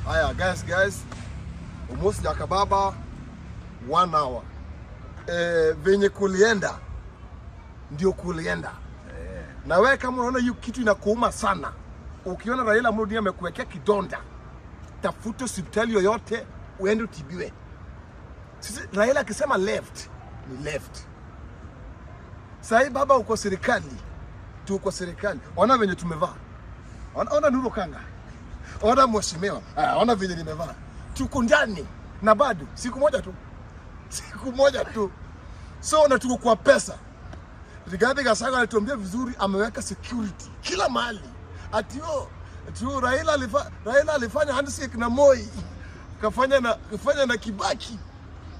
Haya guys, almost Jakababa 1 hour. Venye kulienda ndio kulienda. Na wewe kama unaona hiyo kitu inakuuma sana, ukiona Raila Amolo Odinga amekuwekea kidonda, tafuta hospitali yoyote uende utibiwe. Sisi Raila akisema left ni left. Sasa baba uko serikali, tuko serikali. Ona venye tumevaa. Ona Nuru Kanga. Ona mheshimiwa. Ona venye nimevaa. Tuko ndani na bado siku moja tu. Siku moja tu. So na tuko kwa pesa. Rigathi Gachagua alituambia vizuri, ameweka security kila mahali. Atio Raila alifanya handshake na Moi, akafanya na Kibaki,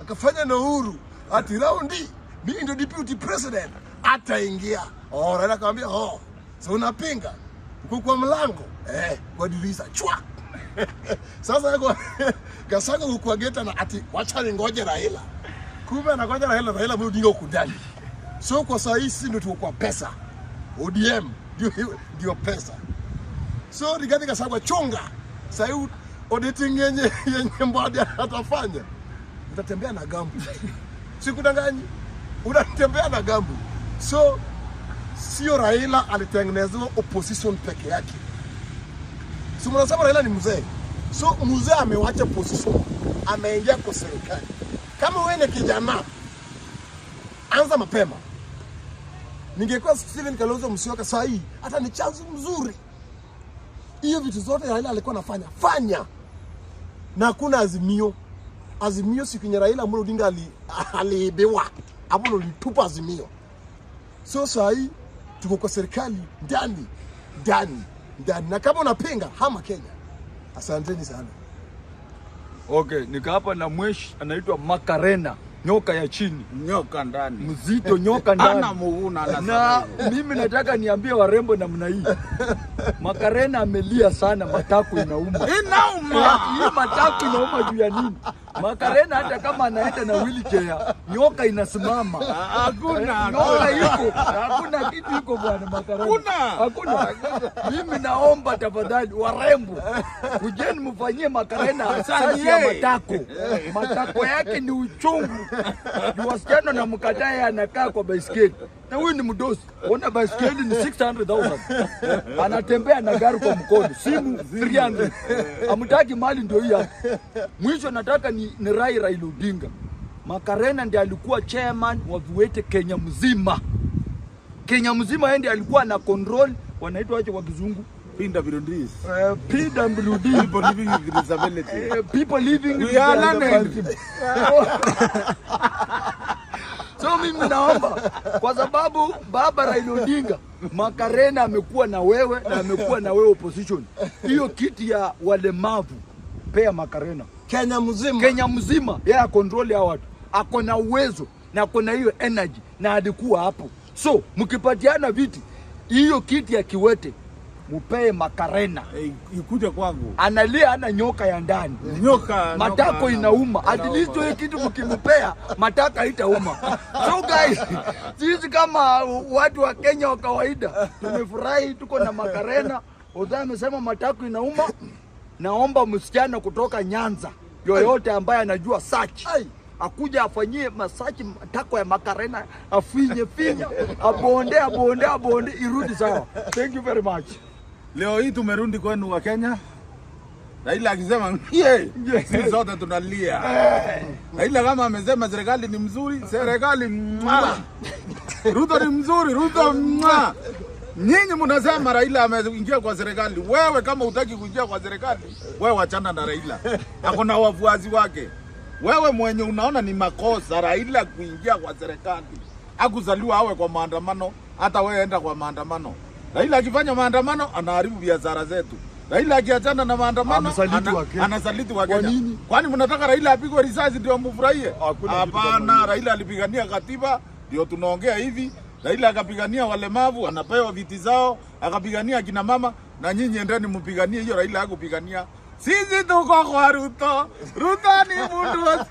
akafanya na Uhuru. Ati raundi mimi ndio deputy president, ataingia. Oh, Raila akamwambia, "Oh, so unapinga? Uko kwa mlango." Kwa dirisha. Chwa. Sasa kwa Gachagua kwa geta na ati wacha ningoje Raila. Kumbe anangoja Raila, Raila Odinga huko ndani. So kwa saa hii sisi ndio tuko kwa pesa. ODM ndio pesa. So Rigathi Gachagua chunga. Saa hii auditing yenye Mbadi atafanya, utatembea na gambu. Sikudanganyi. Unatembea na gambu. So sio Raila alitengenezewa opposition peke yake. So mnasema Raila ni mzee. So mzee amewacha position, ameingia kwa serikali. Kama wewe ni kijana, anza mapema. Ningekuwa Stephen Kalonzo Musyoka saa hii, hata ni chanzo mzuri. Hiyo vitu zote Raila alikuwa anafanya, fanya. Na hakuna azimio. Azimio siku yenye Raila Amolo Odinga aliibiwa, hapo ndo litupa azimio. So saa hii tuko kwa serikali ndani ndani ndani, na kama unapinga hama Kenya. Asanteni sana. Okay, nika hapa na mweshi anaitwa Makarena, nyoka ya chini, nyoka ndani, mzito nyoka ndani. Ana muuna na mimi nataka niambie warembo namna hii. Makarena amelia sana, matako inauma. Inauma. Hii matako inauma juu ya nini? Makarena hata kama anaenda na wheelchair, nyoka inasimama. Hakuna. Nyoka iko, hakuna kitu iko bwana Makarena. Hakuna. Hakuna. Mimi naomba tafadhali warembo, kujeni mfanyie Makarena sasi ya matako. Matako yake ni uchungu. Juu wasichana na mkataa anakaa kwa baiskeli. Na huyu ni mdosi. Ona baiskeli ni 600,000. Anatembea na gari kwa mkono, simu 300. Amtaki mali ndio hii hapa. Mwisho nataka ni Raila Odinga. Makarena ndiye alikuwa chairman wa viwete Kenya mzima. Kenya mzima yeye ndiye alikuwa na control, wanaitwa aje kwa kizungu? PWDs. PWD. People living with disability. People living We with are learning. disability. So mimi naomba kwa sababu baba Raila Odinga, Makarena amekuwa na wewe na amekuwa na wewe opposition. Hiyo kiti ya walemavu pea Makarena. Kenya mzima. Kenya mzima yeye akontrol ya watu. Ako na uwezo na ako na hiyo energy na alikuwa hapo. So mkipatiana viti, hiyo kiti ya kiwete mupee Makarena. Ikuje kwangu. Analia ana nyoka ya ndani. Nyoka matako nyoka, inauma. At least hiyo kitu mkimpea matako haitauma. So guys, sisi kama watu wa Kenya wa kawaida tumefurahi, tuko na Makarena. Odha amesema matako inauma. Naomba msichana kutoka Nyanza yoyote ambaye anajua search akuja afanyie masachi matako ya Makarena, afinye finya, abonde abonde abonde, irudi sawa. Thank you very much. Leo hii tumerudi kwenu wa Kenya. Raila akisema ye, sisi sote tunalia. Raila kama amesema serikali ni mzuri, serikali mwa. Ruto ni mzuri, Ruto mwa. Nyinyi mnasema Raila ameingia kwa serikali. Wewe kama hutaki kuingia kwa serikali, wewe wachana na Raila. Ako na wafuasi wake. Wewe mwenye unaona ni makosa Raila kuingia kwa serikali, akuzaliwa awe kwa maandamano, hata wewe enda kwa maandamano. Raila akifanya maandamano anaharibu biashara zetu. Raila akiachana na maandamano anasaliti wa Kenya. Kwani mnataka Raila apigwe risasi ndio mfurahie? Hapana, Raila alipigania katiba ndio tunaongea hivi. Raila akapigania walemavu, anapewa viti zao, akapigania kina mama, na nyinyi endeni mpiganie hiyo Raila hakupigania. Sisi tuko kwa Ruto. Ruto ni mtu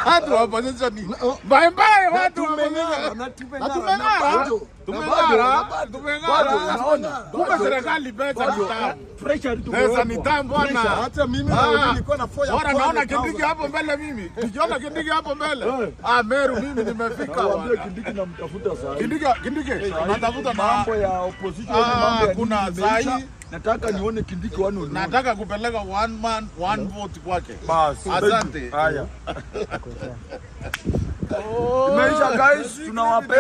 watu wa opposition ni bye bye, watu wa Tumeng'ara, opposition. na tumeng'ara, Na tumeng'ara. na bado. Tumeng'ara, Bado tumeng'ara. unaona. Kumbe serikali pesa ni tamu. Pressure Pesa ni tamu bwana. Hata mimi Ah. na nilikuwa na foya. Bora naona Kindiki hapo mbele mimi. Nikiona Kindiki hapo mbele. Eh. Ah, Meru mimi nimefika Nawaambia bwana. Kindiki namtafuta saa hii. Kindiki, Kindiki, natafuta na Mambo ya opposition, Ah, mambo ya kuna nini imeisha. saa hii. Nataka nione Kindiki one on one. Nataka kupeleka one man one vote kwake. Basi. Asante. Haya. Imeisha guys, tunawapenda.